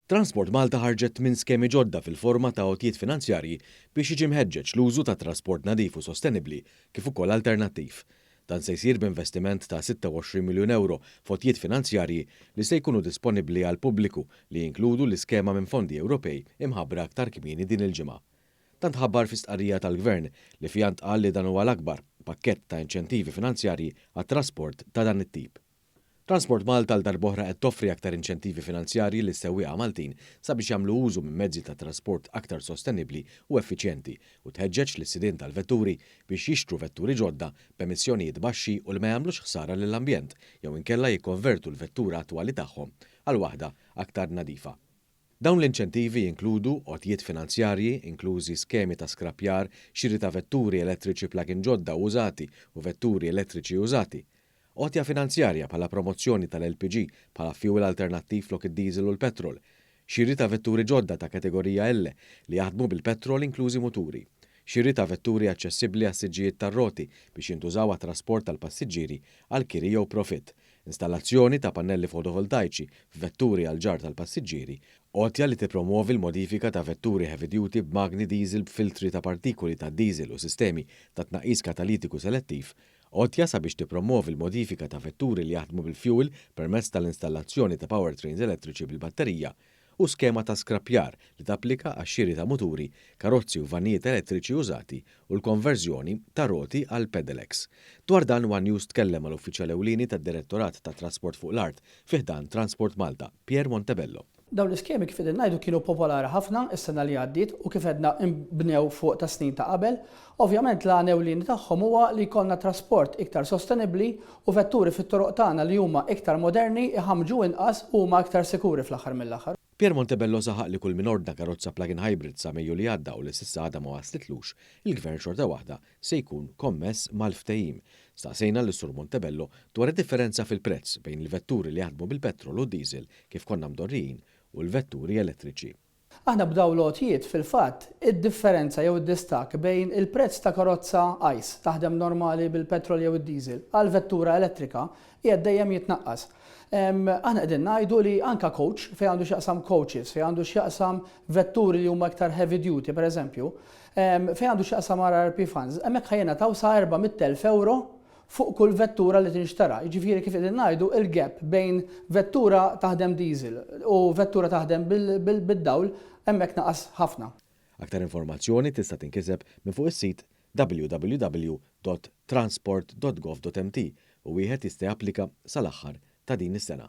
Transport Malta ħarġet minn skemi ġodda fil-forma ta' għotjiet finanzjarji biex jiġi mħeġġeġ l-użu ta' trasport nadif u sostenibbli kif ukoll alternattiv. Dan se jsir b'investiment ta' 26 miljun ewro f'għotjiet finanzjarji li se jkunu disponibbli għall-pubbliku li jinkludu l-iskema minn fondi Ewropej imħabbra aktar kmieni din il-ġimgħa. Dan tħabbar fi stqarrija tal-Gvern li fiha ntqal li dan huwa l-akbar pakkett ta' inċentivi finanzjarji għat-trasport ta' dan it-tip. Transport Malta għal darb'oħra qed toffri aktar inċentivi finanzjarji lis-sewwieqa Maltin sabiex jagħmlu użu minn mezzi ta' trasport aktar sostenibbli u effiċjenti u tħeġġeġ lis-sidien tal-vetturi biex jixtru vetturi ġodda b'emissjonijiet baxxi u li ma jagħmlux ħsara lill-ambjent jew inkella jikkonvertu l-vettura attwali tagħhom għal waħda aktar nadifa. Dawn l-inċentivi jinkludu għotjiet finanzjarji, inklużi skemi ta' skrappjar, xiri ta' vetturi elettriċi plug-in ġodda u użati u vetturi elettriċi użati, Għotja finanzjarja bħala promozzjoni tal-LPG bħala fuel alternattiv flok id-diesel u l-petrol. Xiri ta' vetturi ġodda ta' kategorija L li jaħdmu bil-petrol inklużi muturi. Xiri ta' vetturi aċċessibbli għas-siġġijiet tar-roti biex jintużaw għat-trasport tal-passiġġieri għal kiri jew profitt. Installazzjoni ta' pannelli fotovoltaiċi f'vetturi għal ġarr tal-passiġġieri. Għotja li tippromuovi l-modifika ta' vetturi heavy duty b'magni diesel b'filtri ta' partikoli ta' diesel u sistemi ta' tnaqqis katalitiku selettiv. Għotja sabiex tippromovi l-modifika ta' vetturi li jaħdmu bil-fuel permezz tal-installazzjoni ta' powertrains elettriċi bil-batterija u skema ta' skrappjar li tapplika għax-xiri ta' muturi, karozzi u vanijiet elettriċi użati u l-konverżjoni ta' roti għal pedelecs. Dwar dan One News tkellem mal-uffiċjal ewlieni tad-Direttorat ta' Trasport fuq l-Art fi ħdan Transport Malta, Pierre Montebello. Dawn l-iskemi, kif qegħdin ngħidu, kienu popolari ħafna is-sena li għaddiet u, kif għedna, imbnew fuq ta' snin ta' qabel. Ovvjament l-għan ewlieni tagħhom huwa li jkollna trasport iktar sostenibbli u vetturi fit-toroq tagħna li huma iktar moderni, iħamġu inqas u huma iktar sikuri fl-aħħar mill-aħħar. Pierre Montebello saħaq li kull min ordna karozza plug-in hybrid sa Mejju li għadda u li s'issa għadha ma waslitlux, il-gvern xorta waħda se jkun kommess mal-ftehim. Staqsejna lis Sur Montebello dwar id-differenza fil-prezz bejn il-vetturi li jaħdmu bil-petrol u diesel kif konna mdorrijin u l-vetturi elettriċi. Aħna b'dawn l-għotjiet, fil-fatt, id-differenza jew id-distakk bejn il-prezz ta' karozza ICE taħdem normali bil-petrol jew id-diesel għal vettura elettrika qiegħed dejjem jitnaqqas. Aħna qegħdin ngħidu li anka coach, fejn għandu x'jaqsam coaches, fejn għandu x'jaqsam vetturi li huma iktar heavy duty, pereżempju, fejn għandu x'jaqsam RRP funds, hemmhekk ħa jingħataw sa €400,000 fuq kull vettura li tinxtara. Jiġifieri, kif qegħdin ngħidu, il-gap bejn vettura taħdem diesel u vettura taħdem bid-dawl hemmhekk naqas ħafna. Aktar informazzjoni tista' tinkiseb minn fuq is-sit www.transport.gov.mt u wieħed jista' japplika sal-aħħar ta' din is-sena.